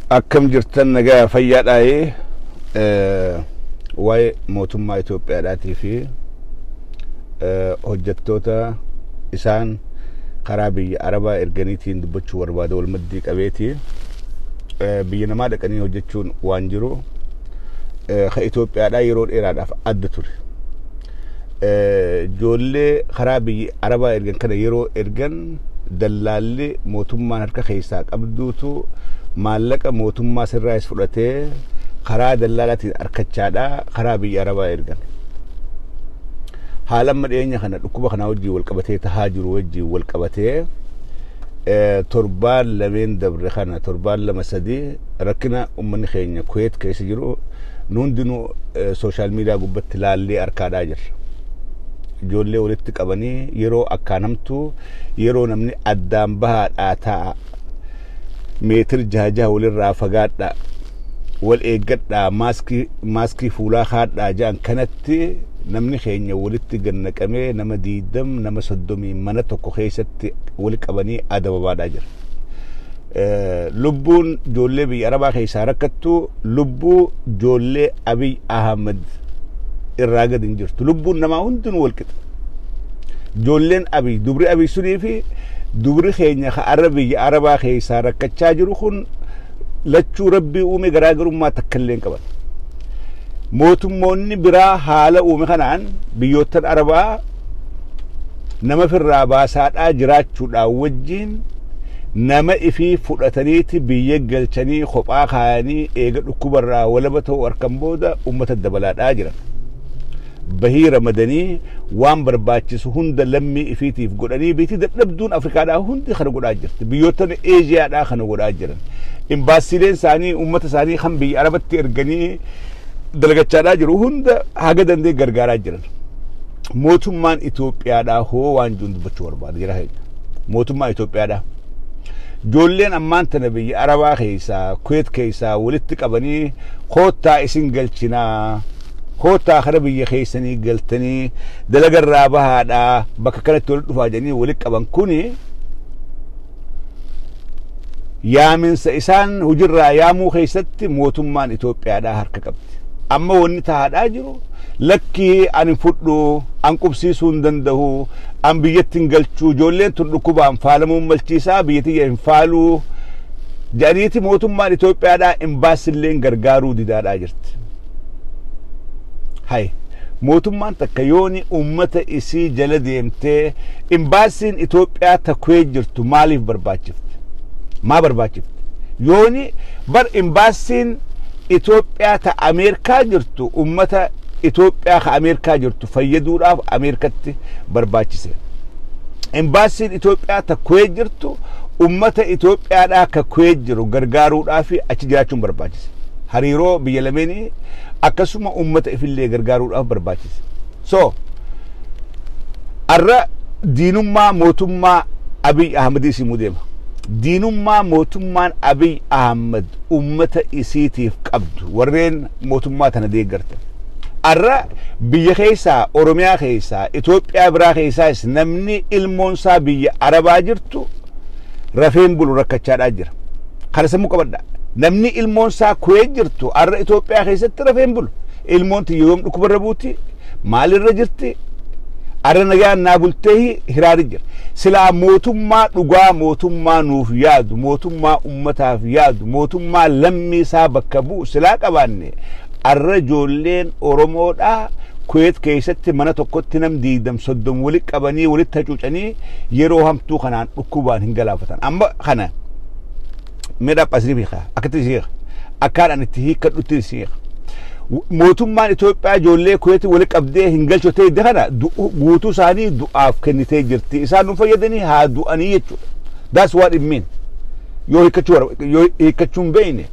Akkam jirtan, nagaa fayyaadhaayee? Waa'ee mootummaa Itoophiyaadhaatii fi hojjettoota isaan karaa biyya Arabaa erganiitiin dubbachuu barbaada. Walmaddii qabeetii biyya namaa dhaqanii hojjechuun waan jiru ka Itoophiyaadhaa yeroo dheeraadhaaf adda ture. Ijoollee karaa biyya Arabaa ergan kana yeroo ergan dallaalli mootummaan harka keessaa qabduutu maallaqa mootummaa sirraayis fudhatee karaa dallaalaatiin harkachaadhaa karaa biyya Arabaa ergan. Haala amma dhiyeenya kana dhukkuba kanaa wajjin wal qabatee tahaa jiru wajjin wal qabatee, torbaan lameen dabre kana, torbaan lama sadii, rakkina uummanni keenya Kuweet keessa jiru nu hundinuu social media gubbatti laallee harkaadhaa jirra. Ijoollee walitti qabanii yeroo akkaan hamtuu, yeroo namni addaan bahaadhaa taa'a, meetir jaha jaha walirraa fagaadhaa, wal eeggadhaa, maaskii fuulaa haadhaa ja'an kanatti namni keenya walitti gannaqamee nama 20, nama 30 mana tokko keessatti wali qabanii adababaadhaa jira. Lubbuun ijoollee biyya Arabaa keessaa rakkattu lubbuu ijoollee Abiy Ahmed irraa gadi hin jirtu. Lubbuun namaa hundinuu wal qixa. Ijoolleen Abiy, dubri Abiy sunii fi dubri keenya ka arra biyya Arabaa keessaa rakkachaa jiru kun lachuu Rabbii uume, garaagarummaa takka illee hin qaban. Mootummoonni biraa haala uume kanaan biyyoottan Arabaa nama firraa baasaadhaa jiraachuudhaan wajjin nama ifii fudhataniiti biyya galchanii kophaa kaayanii eega dhukkubarraa walaba ta'uu harkan booda ummata dabalaadhaa jiran. Bahii ramadanii waan barbaachisu hunda lammii ifiitiif godhanii biitii dadhabduun Afrikaadhaa hundi kana godhaa jirti. Biyyoottan Eeziyaadhaa kana godhaa jiran. Imbaasiileen isaanii ummata isaanii kan biyya Arabatti erganii dalagachaadhaa jiru hunda haga dandee gargaaraa jiran. Mootummaan Itoophiyaadhaa hoo waan jiru dubbachuu barbaada jira. Mootummaa Itoophiyaadhaa. Ijoolleen ammaan tana biyya Arabaa keessaa, Kuweet keessaa walitti qabanii koottaa isin galchinaa, koottaa kara biyya keessanii galtanii dalagarraa bahaadhaa, bakka kanatti walitti dhufaa jedhanii walitti qaban kuni yaaminsa isaan hujirraa yaamuu keessatti mootummaan Itoophiyaadhaa harka qabdi. Amma wanni tahaadhaa jiru, lakkii ani fudhu, an qubsiisuu hin danda'u, an biyyatti hin galchuu, ijoolleen tun dhukkubaan faalamuun malchiisaa, biyya tiyya hin faaluu jedhaniiti mootummaan Itoophiyaadhaa imbaasilleen gargaaruu didaadhaa jirti. Hay, mootummaan takka yooni ummata isii jala deemtee, imbaasiin Itoophiyaa takkee jirtu maaliif barbaachifte? Maa barbaachifte? Yooni bar imbaasiin Itoophiyaa ta Ameerikaa jirtu ummata Itoophiyaa ka Ameerikaa jirtu fayyaduudhaaf Ameerikatti barbaachise. Imbaasiin Itoophiyaa ta Kuweet jirtu ummata Itoophiyaadhaa ka Kuweet jiru gargaaruudhaaf achi jiraachuun barbaachise. Hariiroo biyya lameenii akkasuma ummata ifillee gargaaruudhaaf barbaachise. So, arra diinummaa mootummaa Abiy Ahmedii simuu deema. Diinummaa mootummaan Abiy Ahmed ummata isiitiif qabdu, warreen mootummaa tana deeggartan. Arra biyya keessaa, Oromiyaa keessaa, Itoophiyaa biraa keessaas namni ilmoonsaa biyya Arabaa jirtu rafeen bulu rakkachaadhaa jira. Kana sammuu qabadha. Namni ilmoonsaa Kuweet jirtu arra Itoophiyaa keessatti rafeen bulu. Ilmoon tiyya yoom dhukkubarra buuti? Maalirra jirti? Arra nagaan naa bultee hiraari jira. Silaa mootummaa dhugaa, mootummaa nuuf yaadu, mootummaa ummataaf yaadu, mootummaa lammii isaa bakka bu'u silaa qabaanne, arra ijoolleen Oromoodhaa Kuweet keessatti mana tokkotti nam 20, 30 walitti qabanii walitti hacuucanii yeroo hamtuu kanaan dhukkubaan hin galaafatan. Amma kana mee dhapha isiniif hiika, akkatti isin hiika, akkaan itti hiikkadhutti isin hiika. Mootummaan Itoophiyaa ijoollee Kuweetii walitti qabdee hin galchotee hidda kana guutuu isaanii du'aaf kennitee jirti. Isaan nu fayyadanii haa du'anii jechuudha. That's what it mean. Yoo hiikkachuu hin beekne,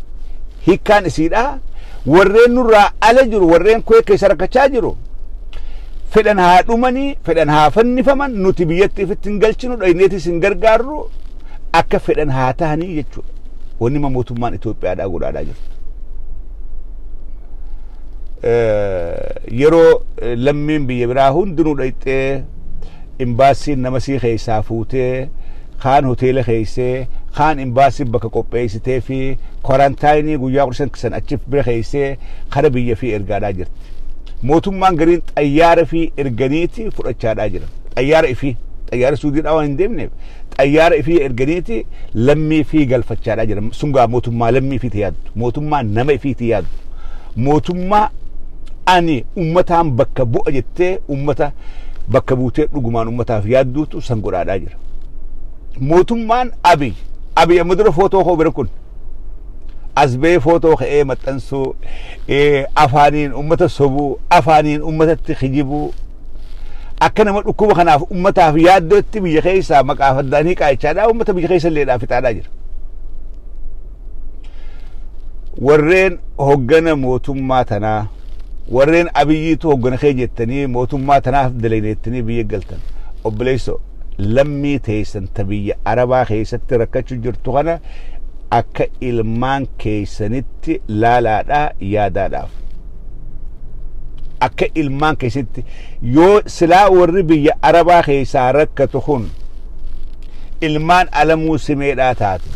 hiikkaan isiidhaa warreen nurraa ala jiru, warreen Kuweet keessa rakkachaa jiru, fedhan haa dhumanii, fedhan haa fannifaman, nuti biyyatti ifitti hin galchinu, dhayneetis hin gargaarru, akka fedhan haa tahanii jechuudha. Wanni ma mootummaan Itoophiyaadhaa godhaadhaa jirtu. Yeroo lammiin biyya biraa hundinuu dhayxee imbaasiin nama sii keessaa fuutee kaan hoteela keessee Kaan imbaasii bakka qopheessitee fi quarantine guyyaa 15 san achi bira keessee kara biyya fi ergaadhaa jirti. Mootummaan gariin xayyaara fi erganiiti fudhachaadhaa jiran. Xayyaara ifii, xayyaara Suudiidhaa waan hin deemneef, xayyaara ifii erganiiti lammii fi galfachaadhaa jiran. Sun gaa mootummaa lammii ifiiti yaaddu. Mootummaa nama ifiiti yaaddu. Mootummaa ani ummataan bakka bu'a jettee ummata bakka buutee dhugumaan ummataaf yaadduutu san godhaadhaa jira. Mootummaan Abiy amma dura footoo koo bira kun as ba'ee footoo ka'ee maxxansuu, afaaniin ummata sobuu, afaaniin ummatatti kijibuu, akka nama dhukkuba kanaaf ummataaf yaaddootti biyya keessaa maqaa faddaanii qaa'ichaadhaa ummata biyya keessa illeedhaa fixaadhaa jira. Warreen hoggana mootummaa tanaa, warreen Abiyyiitu hoggana kee jettanii mootummaa tanaaf dalagneettanii biyya galtan, obboleessoo, lammii teessan ta biyya Arabaa keessatti rakkachuu jirtu kana akka ilmaan keessanitti laalaadhaa yaadaadhaaf. Akka ilmaan keessanitti. Yoo silaa warri biyya Arabaa keessaa rakkatu kun ilmaan Alamuu Simeedhaa taate,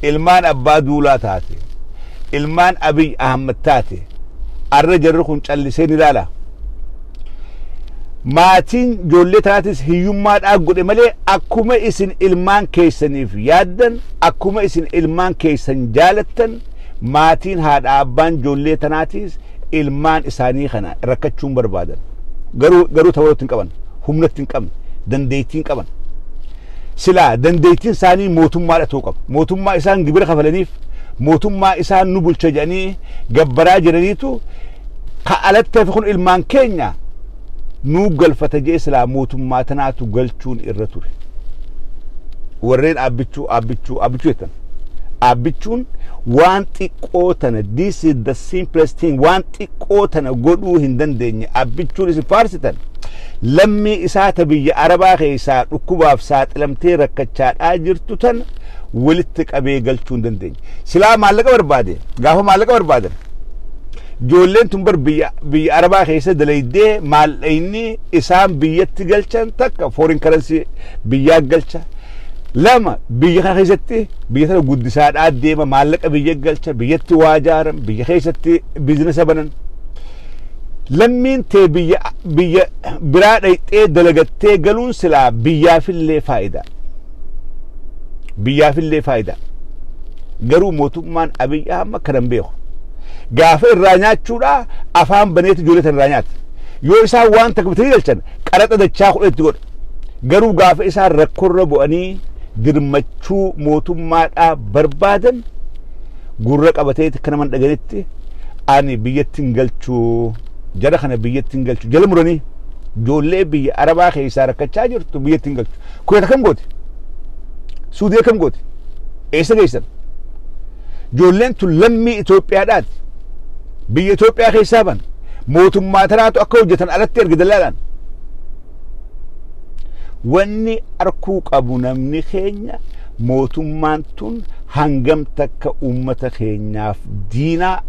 ilmaan Abbaa Duulaa taate, ilmaan Abiy Ahmad taate, arra jarri kun callisee ni ilaala. Maatiin ijoollee tanaatis hiyyummaadhaa godhe malee, akkuma isin ilmaan keessaniif yaaddan, akkuma isin ilmaan keessan jaalattan, maatiin haadha abbaan ijoollee tanaatis ilmaan isaanii kana rakkachuun barbaadan. Garuu ta'uu hin qaban, humnatti hin qabne, dandeettii hin qaban. Silaa dandeettiin isaanii mootummaadha ta'uu qaba. Mootummaa isaan gibira kafalaniif, mootummaa isaan nu bulcha jedhanii gabbaraa jiraniitu ka alatti hafe kun ilmaan keenya nuu galfata jee silaa mootummaa tanaatu galchuun irra ture. Warreen Abbichuu, Abbichuu, Abbichuu jettan. Abbichuun waan xiqqoo tana, this is the simplest thing, waan xiqqoo tana godhuu hin dandeenye. Abbichuun isin faarsitan lammii isaa ta biyya Arabaa keessaa dhukkubaaf saaxilamtee rakkachaadhaa jirtu tan walitti qabee galchuu hin dandeenye. Silaa maallaqa barbaade, gaafa maallaqa barbaadan, ijoolleen tun bar biyya Arabaa keessa dalaydee maallaqni isaan biyyatti galchan takka foreign currency biyyaa galcha. Lama, biyya kana keessatti biyya tana guddisaadhaa deema, maallaqa biyya galcha, biyyatti waa ijaaran, biyya keessatti business banan. Lammiin tee biyya biraa dhayxee dalagattee galuun silaa biyyaafillee faayidaa. Biyyaafillee faayidaa. Garuu mootummaan Abiy Ahmad kana hin beeku. Gaafa irraa nyaachuudhaa afaan baneeti ijoollee tana irraa nyaata. Yoo isaan waan takka bitanii galchan qaraxa dachaa 10 itti godha. Garuu gaafa isaan rakkoorra bu'anii dirmachuu mootummaadhaa barbaadan gurra qabateeti akka naman dhaganitti ani biyyatti hin galchuu, jara kana biyyatti hin galchuu jala muranii ijoollee biyya Arabaa keessaa rakkachaa jirtu biyyatti hin galchu. Kuweet akkam gooti? Suudii akkam gooti? Eessa geessan? Ijoolleen tun lammii Itoophiyaadhaati. Biyya Itoophiyaa keessaa ban. Mootummaa tanaatu akka hojjetan alatti erga dallaalaan. Wanni arkuu qabu namni keenya, mootummaan tun hangam takka uummata keenyaaf diinaa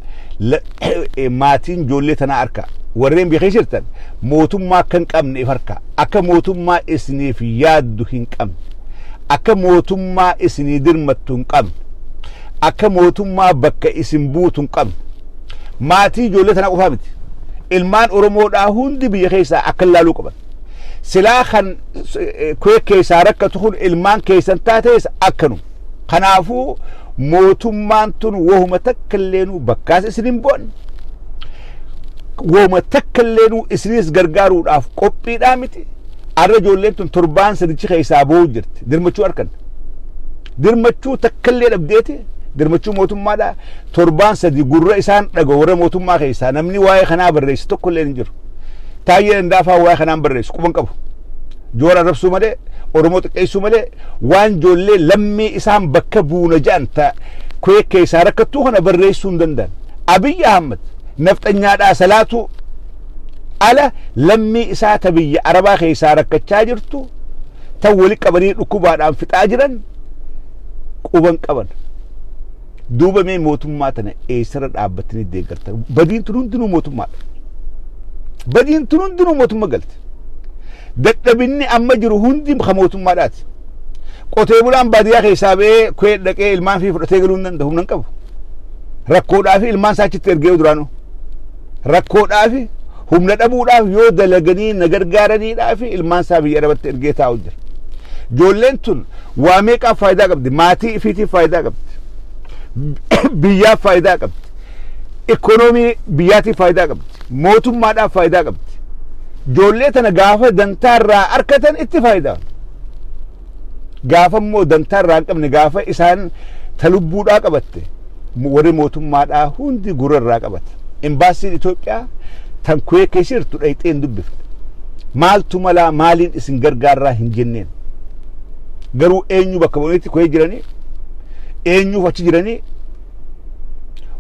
maatiin ijoollee tanaa arka. Warreen biyya keessa jirtan mootummaa akka hin qabne if harka. Akka mootummaa isiniif yaaddu hin qabne. Akka mootummaa isinii dirmattu hin qabne. Akka mootummaa bakka isin buutu hin qabne. Maatii ijoollee tanaa qofaa miti. Ilmaan Oromoodhaa hundi biyya keessaa akka ilaaluu qaban. Silaa kan Kuweet keessaa rakkatu kun ilmaan keessan taates akkanu. Kanaafuu mootummaan tun wahuma takka illeenuu bakkaas isin hin bu'an. Wahuma takka illeenuu isinis gargaaruudhaaf qophiidhaa miti. Arra ijoolleen tun torbaan sadichi keessaa boo'u jirti. Dirmachuu harkan. Dirmachuu takka illee dhabdeeti. Dirmachuu mootummaadhaa torbaan 3 gurra isaan dhaga warra mootummaa keessaa namni waa'ee kanaa barreesse tokko illee hin jiru. Taayyee Dandaafaa waa'ee kanaan barreessu quban qabu. Joora arrabsuu malee, Oromoo xiqqeessuu malee, waan ijoollee lammii isaan bakka buuna jedhan ta Kuweet keessaa rakkattuu kana barreessuu hin danda'an. Abiyyi Ahmad nafxanyaadhaa salaatuu ala lammii isaa ta biyya Arabaa keessaa rakkachaa jirtu tan wali qabanii dhukkubaadhaan fixaa jiran quban qaban. Duuba mee mootummaa tana eessarra dhaabbattanii deeggartan? Badiin tun hundinuu mootummaadha. Badiin tun hundinuu mootummaa galte. Dadhabinni amma jiru hundi ka mootummaadhaati. Qotee bulaan baadiyyaa keessaa ba'ee Kuwait dhaqee ilmaan fi fudhatee galuu hin danda'u, humna hin qabu. Rakkoodhaa fi ilmaan isaa achitti ergee duraanuu. Rakkoodhaa fi humna dhabuudhaaf yoo dalaganii na gargaaraniidhaa fi ilmaan isaa biyya Arabatti ergee taa'u jira. Ijoolleen tun waa meeqaaf faayidaa qabdi? Maatii ifiitiif faayidaa qabdi. Biyyaaf faayidaa qabdi. Ikoonoomii biyyaatiif faayidaa qabdi. Mootummaadhaaf faayidaa qabdi. Ijoollee tana gaafa dantaa irraa argatan itti faayidaa. Gaafa immoo dantaa irraa hin qabne, gaafa isaan talubbuudhaa qabatte, warri mootummaadhaa hundi gurra irraa qabata. Imbaasiin Itoophiyaa tan Kuwait keessa jirtu dhayxee hin dubbifne. Maaltu malaa, maaliin isin gargaarraa hin jenneen. Garuu eenyu bakka bu'anitti Kuwait jiranii, eenyuuf achi jiranii?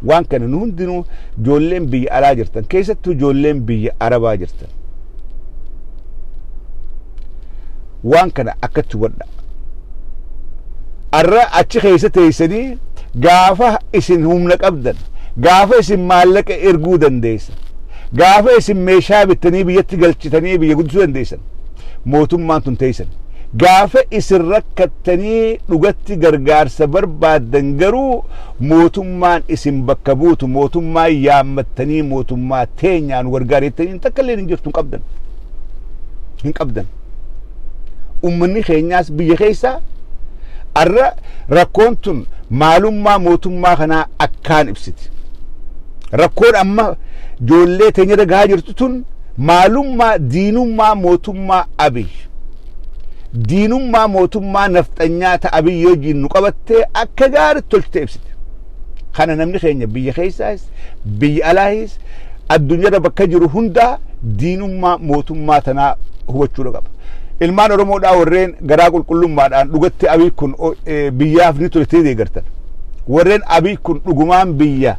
Waan kana nu hundinuu, ijoolleen biyya alaa jirtan, keessattuu ijoolleen biyya Arabaa jirtan, waan kana akkatti hubadha. Arra achi keessa teessanii gaafa isin humna qabdan, gaafa isin maallaqa erguu dandeessan, gaafa isin meeshaa bittanii biyyatti galchitanii biyya guddisuu dandeessan, mootummaan tun teessan. Gaafa isin rakkattanii dhugatti gargaarsa barbaaddan garuu mootummaan isin bakka buutu, mootummaan yaammattanii mootummaa teenyaan gargaarettanii takka illee hin jirtu, hin qabdan. Hin qabdan. Uummanni keenyaas biyya keessaa arra rakkoon tun maalummaa mootummaa kanaa akkaan ibsiti. Rakkoon amma ijoollee teenyarra gahaa jirtu tun maalummaa diinummaa mootummaa Abiy, diinummaa mootummaa nafxanyaa ta Abiy wajjin nu qabattee akka gaariitti tolchite ibsite. Kana namni keenya biyya keessaas biyya alaahis addunyaarra bakka jiru hundaa diinummaa mootummaa tanaa hubachuu qaba. Ilmaan Oromoodhaa warreen garaa qulqullummaadhaan dhugatti Abiy kun biyyaaf ni tolchitee deeggartan. Warreen Abiy kun dhugumaan biyya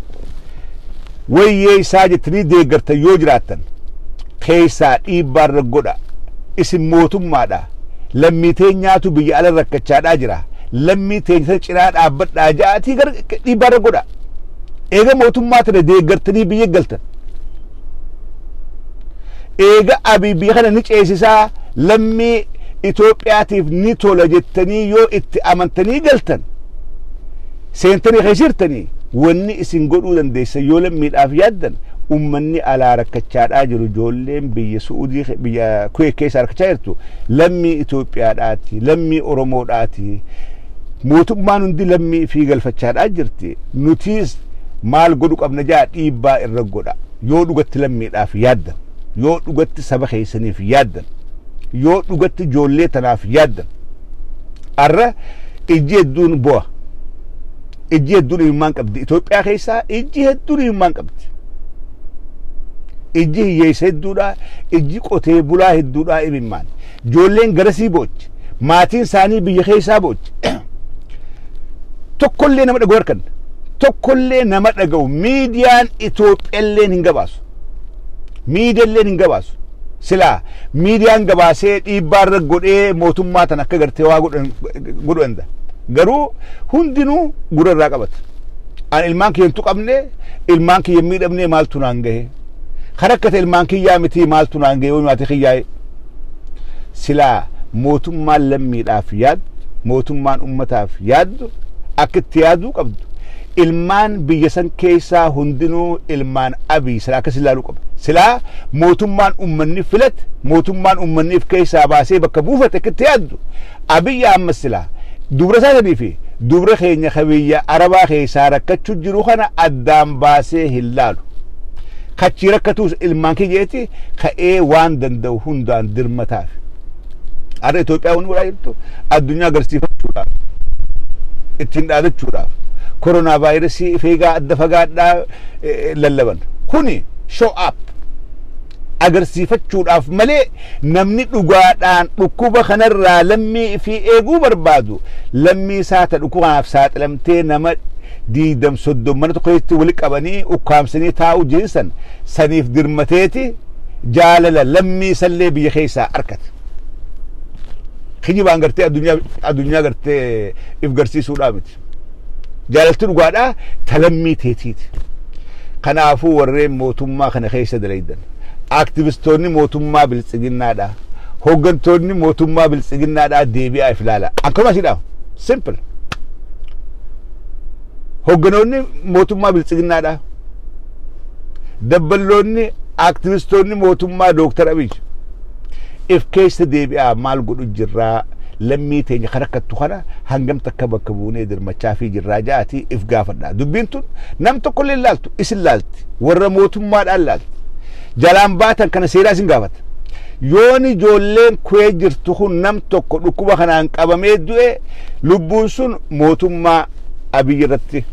wayyee isaa jettanii deeggartan yoo jiraattan, keessaa dhiibbaarra godha. Isin mootummaadha. Lammii teenyaatu biyya ala rakkachaadhaa jira. Lammii teenya sana cinaa dhaabbadhaa ja'atii gara dhiibbaarra godha. Eega mootummaa tana deeggartanii biyya galtan. Eega Abiy biyya kana ni ceesisaa, lammii Itoophiyaatiif ni tola jettanii yoo itti amantanii galtan, seentanii keessa jirtanii, wanni isin godhuu dandeessan, yoo lammiidhaaf yaaddan, ummanni alaa rakkachaadhaa jiru, ijoolleen biyya Su'uudii, biyya Kuwait keessa rakkachaa jirtu lammii Itoophiyaadhaati, lammii Oromoodhaati. Mootummaan hundi lammii fi galfachaadhaa jirti. Nutiis maal godhu qabna jaa dhiibbaa irra godha. Yoo dhugatti lammiidhaaf yaaddan, yoo dhugatti saba keessaniif yaaddan, yoo dhugatti ijoollee tanaaf yaaddan, arra ijji hedduun bo'a. Ijji hedduun imimmaan qabdi. Itoophiyaa keessaa ijji hedduun imimmaan qabdi. Ijji hiyyeessa hedduudha, ijji qotee bulaa hedduudha imimmaan. Ijoolleen garasii boochi. Maatiin isaanii biyya keessaa boochi. Tokkollee nama dhaga'u harkan. Tokkollee nama dhaga'u miidiyaan Itoophiyaalleen hin gabaasu. Miidiyaalleen hin gabaasu. Silaa miidiyaan gabaasee dhiibbaarra godhee mootummaa tan akka gartee waa godhu danda'a. Garuu hundinuu gurra irraa qabata. An ilmaan kiyya hin tuqamne, ilmaan kiyya hin miidhamne, maaltu naan gahe? Kan akka ta'e ilmaan kiyyaa miti, maaltu naan gahe yoo maatii kiyyaa? Silaa mootummaan lammiidhaaf yaaddu, mootummaan ummataaf yaaddu akka itti yaaduu qabdu, ilmaan biyya san keessaa hundinuu ilmaan Abiy silaa akkas ilaaluu qaba. Silaa mootummaan ummanni filate, mootummaan ummanni if keessaa baasee bakka buufate akka itti yaaddu, Abiy Ahmad silaa dubra isaa sanii fi dubra keenya ka biyya Arabaa keessaa rakkachuu jiru kana addaan baasee hin laalu. Kachii rakkatuus ilmaan kiyyeeti ka'ee waan danda'u hundaan dirmataaf. Har'a Itoophiyaa wanni godhaa jirtu addunyaa agarsiifachuudhaaf, ittiin dhaadachuudhaaf, koronaa vaayirasii ifeegaa adda fagaadhaa lallaban. Kuni show up agarsiifachuudhaaf malee namni dhugaadhaan dhukkuba kanarraa lammii fi eeguu barbaadu, lammii isaa ta dhukkuba kanaaf saaxilamtee nama 20 30 mana tokko keessatti wali qabanii ukkaamsanii taa'uu jiran saniif dirmateeti jaalala lammii sallee biyya keessaa argate. Kijibaan gartee addunyaa gartee if garsiisuudhaa miti. Jaalalti dhugaadhaa ta lammii teetiiti. Kanaafuu warreen mootummaa kana keessa dalaydan, aktivistoonni mootummaa biltsiginnaadha. Hooggantoonni mootummaa Biltsiginnaadhaa, deebi'aa if ilaala. Akkuma asiidha. Simple. Hoogganoonni mootummaa Biltsiginnaadhaa, dabballoonni, aktivistoonni mootummaa Dooktar Abiy, if keessa deebi'aa. Maal godhu jirraa? Lammii teenya kan rakkattu kana hangam takka bakka buunee dirmachaa fi jirraa ja'atii if gaafadha. Dubbiin tun nam tokko illee laaltu, isin laalti, warra mootummaadhaan laalti. Jalaan baatan kana seeraa isin gaafata. Yoon ijoolleen kuwee jirtu kun nam tokko dhukkuba kanaan qabamee du'e, lubbuun sun mootummaa Abiy irratti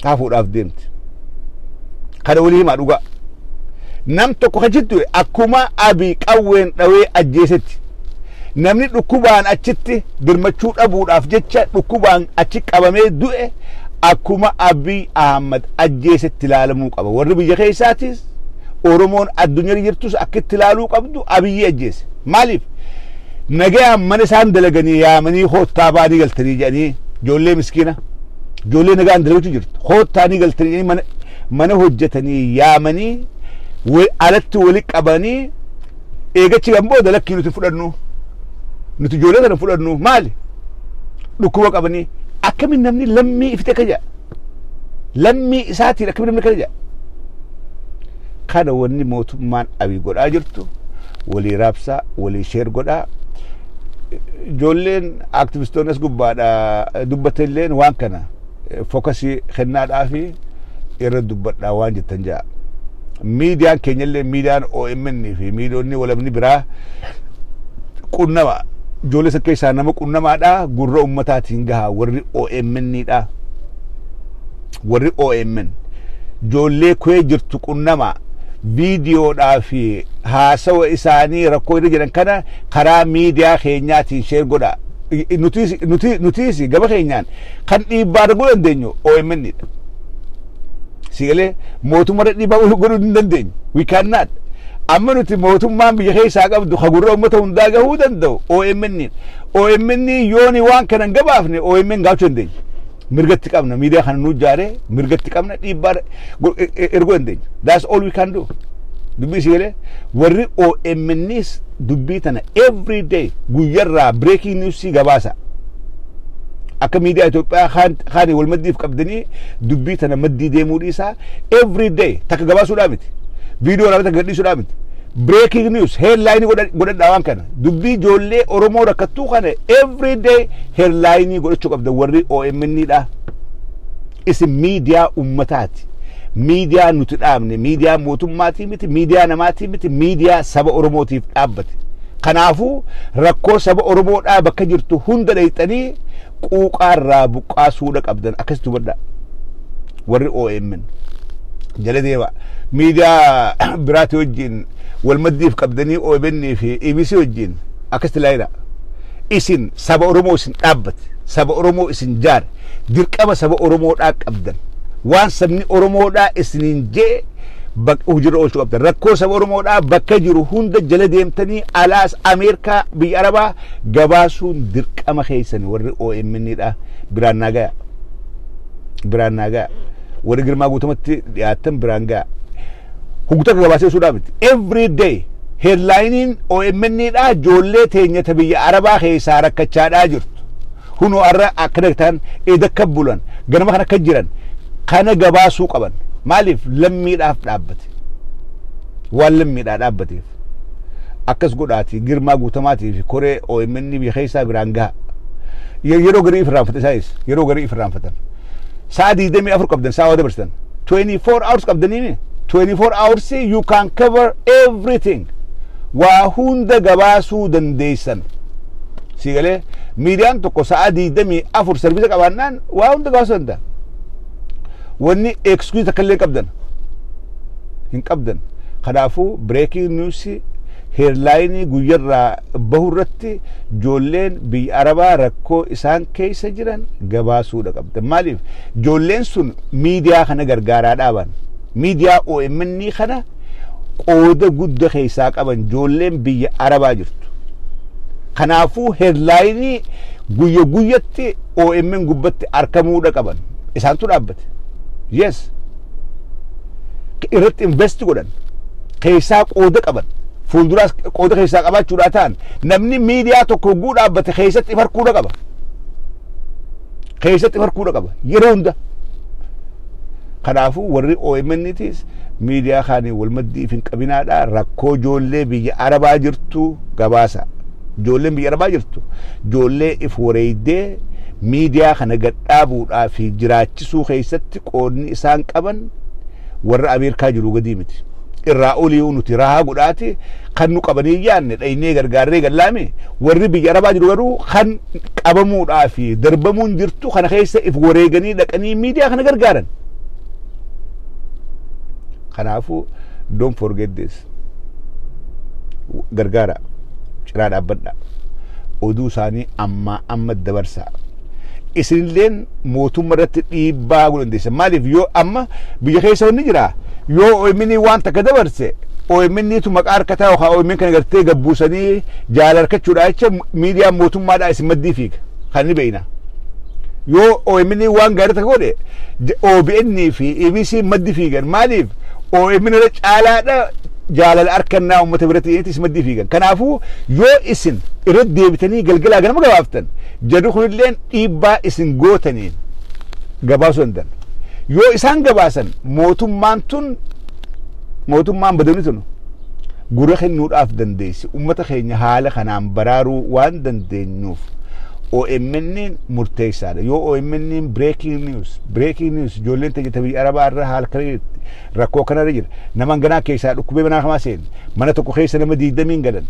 hafuudhaaf deemti. Kana walii himaa dhugaa. Nam tokko achitti du'e, akkuma Abiy qawween dhawee ajjeesetti. Namni dhukkubaan achitti dirmachuu dhabuudhaaf jecha dhukkubaan achi qabamee du'e, akkuma Abiy Ahmad ajjeesetti ilaalamuu qaba. Warri biyya keessaatis, Oromoon addunyaa jirtus akkitti ilaaluu qabdu Abiyyi ajjeese. Maaliif? Nagayaan mana isaan dalaganii yaamanii, "Koottaa baanii galtanii," jedhanii, ijoollee miskiina, ijoollee nagaan dalagachuu jirtu, "Koottaanii galtanii," jedhanii mana hojjetanii yaamanii alatti wali qabanii, eegachi kan booda, "Lakkii, nuti fudhannu, nuti ijoollee kana fudhannu, maali, dhukkuba qabanii." Akkamiin namni lammii ifite akka jedha? Lammii isaatiin akkamiin namni akkana jedha? Kana wanni mootummaan Abiy godhaa jirtu walii raabsaa, walii share godhaa. Ijoolleen aktivistoonni as gubbaadha dubbatalleen waan kana focus kennaadhaa fi irra dubbadhaa waan jettan ja'a. Miidiyaan keenyallee, miidiyaan OMN fi miidiyoonni walabni biraa, qunnama ijoollee san keessaa nama qunnamaadha, gurra ummataatiin gaha. Warri OMN dha, warri OMN ijoollee kuwee jirtu qunnama, viidiyoodhaa fi haasawa isaanii rakkoo irra jiran kana karaa miidiyaa keenyaatiin share godha. Nutiis gama keenyaan kan dhiibbaa arguu dandeenyu OMN dha. Sigalee mootummaa dhiibbaa godhuu hin dandeenyu. We cannot. Amma nuti mootummaan biyya keessaa qabdu ka gurra uummata hundaa gahuu danda'u OMN. OMN yooni waan kana hin gabaafne, OMN gaafachuu dandeenya. Mirgatti qabna, miidiyaa kana nu ijaaree mirgatti qabna, dhiibbaa erguu dandeenya. That's all we can do. Dubbii sigalee warri OMNs dubbii tana every day guyyarraa breaking news gabaasa. Akka miidiyaa Itoophiyaa kaanii wal maddiif qabdanii dubbii tana maddii deemuu dhiisaa, every day takka gabaasuudhaa miti. Viidiyoo raawwata gadhiisuudhaa miti. Breaking news headline godhadhaa waan kana. Dubbii ijoollee Oromoo rakkattuu kana every day headline godhachuu qabda warri OMN dha. Isin miidiyaa ummataati. Miidiyaa nuti dhaabne, miidiyaa mootummaatii miti, miidiyaa namaatii miti, miidiyaa saba Oromootiif dhaabbate. Kanaafuu rakkoo saba Oromoodhaa bakka jirtu hunda dheeyxanii quuqaarraa buqqaasuudha qabdan, akkasitti hubadhaa. Warri OMN jala deema. Miidiyaa biraati wajjin wal maddiif qabdanii, OMN fi EBC wajjin akkasitti laayina. Isin saba Oromoo isin dhaabbate, saba Oromoo isin jaare, dirqama saba Oromoodhaa qabdan. Waan sabni Oromoodhaa isiniin jee hojiirra oolchuu qabdan. Rakkoo saba Oromoodhaa bakka jiru hunda jala deemtanii alaas, Ameerikaa, biyya Arabaa gabaasuun dirqama keessan, warri OMN dha. Biraan naa gaya. Biraan naa gaya. Warri Girmaa Guutumatti dhiyaatan biraan gaya. Hugguta akka gabaasee suudhaa miti. Every day headlineiin OMN dha, ijoollee teenya ta biyya Arabaa keessaa rakkachaadhaa jirtu. Hunoo arra akkana ta'an, eeda akka bulan, ganama kana akka jiran kana gabaasuu qaban. Maaliif? Lammiidhaaf dhaabbate. Waan lammiidhaa dhaabbateef. Akkas godhaati Girmaa Guutamaatii fi koree OMN biyya keessaa biraan gaha. Yeroo garii if irraanfatan isaanis, yeroo garii if irraanfatan. Sa'a 24 qabdan, sa'a dabarsitan. 24 hours qabdanii, 24 hours you can cover everything. Waa hunda gabaasuu dandeessan. Si galee, miidiyaan tokko sa'a 24 service qabaannaan waa hunda gabaasuu danda'a. Wanni excuse takka illee qabdan. Hin qabdan. Kanaafuu breaking news headline guyyarraa bahu irratti ijoolleen biyya Arabaa rakkoo isaan keessa jiran gabaasuudha qabdan. Maaliif? Ijoolleen sun miidiyaa kana gargaaraa dhaaban. Miidiyaa OMN kana qooda guddaa keessaa qaban ijoolleen biyya Arabaa jirtu. Kanaafuu headline guyya guyyatti OMN gubbatti argamuudha qaban. Isaantu dhaabbate. Yes. Irratti invest godhan. Keessaa qooda qaban. Fuulduraas qooda keessaa qabaachuudhaa ta'an, namni miidiyaa tokko hogguu dhaabbate keessatti if harkuudha qaba. Keessatti if harkuudha qaba yeroo hunda. Kanaafuu warri OMN'tis miidiyaa kaanii wal maddii hin qabinaadha. Rakkoo ijoollee biyya Arabaa jirtu gabaasa. Ijoolleen biyya Arabaa jirtu ijoollee if wareeydee miidiyaa kana gadhaabuudhaa fi jiraachisuu keessatti qoodni isaan qaban warra Ameerikaa jiru gadii miti. Irraa olii nuti rahaa godhaati kan nu qabanii yaanne dhaynee gargaarree gallaame. Warri biyya Arabaa jiru garuu kan qabamuudhaa fi darbamuun jirtu kana keessa if wareeganii dhaqanii miidiyaa kana gargaaran. Kanaafuu don't forget this. Gargaara, ciraa dhaabbadha. Oduu isaanii ammaa amma dabarsaa. Isinilleen mootummaa irratti dhiibbaa godhuu dandeessan. Maaliif yoo amma biyya keessa wanni jira, yoo OMN waan takka dabarse, OMN tu maqaa harkataa yookaan OMN kana gartee gabbuusanii jaala harkachuudha jecha miidiyaan mootummaadhaa isin maddii fiiga kan ni beeyna. Yoo OMN waan gaarii takka godhe, OBN fi EBC maddi fiigan. Maaliif OMN irra caalaadha jaalala harkannaa uummata biratti isin maddii fiigan. Kanaafuu yoo isin irra deebitanii galgalaa ganama gabaaftan, jarri kunilleen dhiibbaa isin gootaniin gabaasuu danda'an. Yoo isaan gabaasan, mootummaan tun, mootummaan badamni tun gurra kennuudhaaf dandeessi. Uummata keenya haala kanaan baraaruu waan dandeenyuuf OMN murteessaadha. Yoo OMN breaking news, breaking news, ijoolleen teenya biyya Arabaa irra haala kana jirti, rakkoo kanarra jira. Nama ganaa keessaa dhukkubee manaa kamaa seeni. Mana tokko keessa nama 20n galan.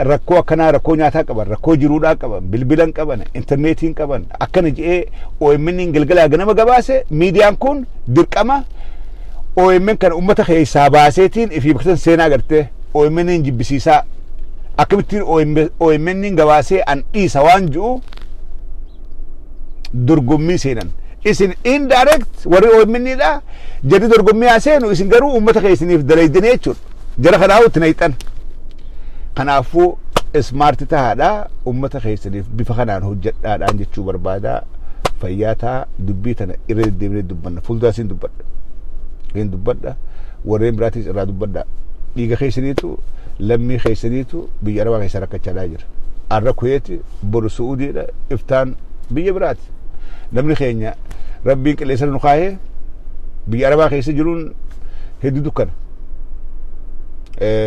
Rakkoo akkanaa, rakkoo nyaataa qaban, rakkoo jiruudhaa qaban, bilbilan qaban, intarneetiin qaban. Akkana jedhee OMN galgalaa ganama gabaase, miidiyaan kun dirqama OMN kana uummata keessaa baaseetiin ifii bakka seenaa gartee OMN jibbisiisaa, akkamittiin OMN gabaasee an dhiisa waan ji'u dorgommii seenan. Isin indirect warri OMN dha, jarri dorgommii haa seenu, isin garuu uummata keessaniif dalaydanii jechuudha. Jara kanaa itti nayxan. Kanaafuu smart tahaadha, uummata keessaniif bifa kanaan hojjedhaadhaan jechuu barbaada. Fayyaa ta'a. Dubbii tana irra deddeebinee dubbanna. Fuulduraas hin dubbadha. Hin dubbadha. Warreen biraatis irraa dubbadha. Dhiiga keessaniitu, lammii keessaniitu biyya Arabaa keessa rakkachaa jira. Arra Kuweeti, boru Su'uudiidha, iftaan biyya biraati. Namni keenya rabbiin qilleensa nu kaahee biyya Arabaa keessa jiruun hedduu dukkana.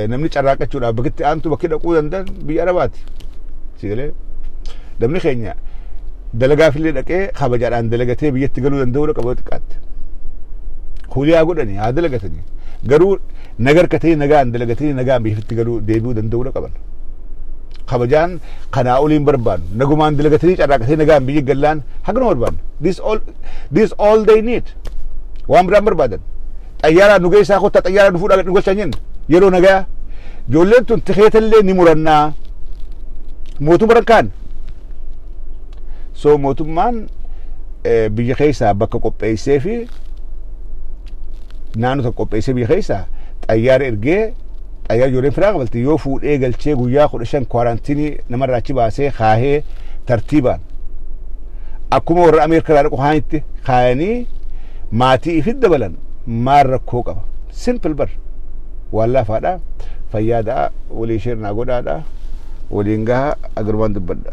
Namni carraaqachuudhaaf bakki aantu bakki dhaquu danda'an biyya Arabaati. Sigalee namni keenya dalagaafillee dhaqee kabajaadhaan dalagatee biyyatti galuu danda'uu qaba xiqqaatti. Huliyaa godhanii haa dalagatanii, garuu nagarkatanii nagaan dalagatanii nagaan biyyatti galuu deebi'uu danda'uu qaban. Kabajaan kanaa oliin barbaannu, nagumaan dalagatanii carraaqatanii nagaan biyya gallaan hagana barbaannu. This all they need. Waan biraan barbaadan. Xayyaaraan nu geessaa, kottaa xayyaaraan nu fuudhaa nu galchaa jenna. Yeroo nagaa ijoolleen tun tikeetallee ni murannaa. Mootummaa rakkaan. So mootummaan biyya keessaa bakka qopheessee fi naannoo tokko qopheessee biyya keessaa xayyaara ergee, xayyaara ijoolleen firaa qabalti yoo fuudhee galchee, guyyaa 15 quarantine namarraa achi baasee kaahee, tartiibaan akkuma warra Ameerikaa irraa dhaqu kaanitti kaayanii maatii ifit dabalan, maal rakkoo qaba? Simple bar, waan laafaadha. Fayyaadha, walii share naa godhaadha, waliin gaha, agarumaan dubbadha.